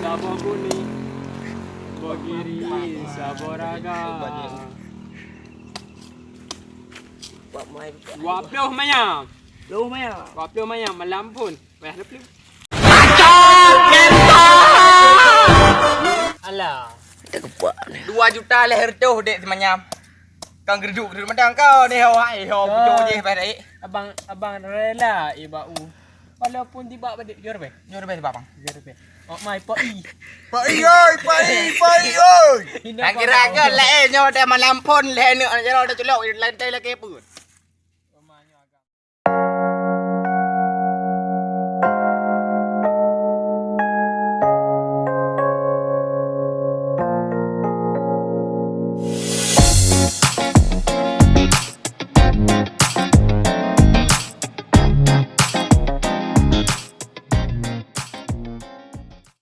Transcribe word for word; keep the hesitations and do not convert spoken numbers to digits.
Saboh Buni, Saboh Giri, Saboh Raga. Dua puluh manyam. Dua puluh manyam. Dua puluh manyam, malam pun. Payah dua puluh. Alah. Dua juta lhèe reutôh dek simanyam. Kang geurduk-geurduk mantong kau ni, ho hai, ho, pucuk jih, baik. Abang, abang rela, eh, bak u. Walaupun tibak padit, jor beh. Jor beh, bang. Jor beh. Oh, mai, Pak I. Pak I, oi, Pak I, Pak I, oi. Nak kira ke laén nyoe dah malam pun, lhèe neuk, nak jalan dah culok, lantai lagi apa?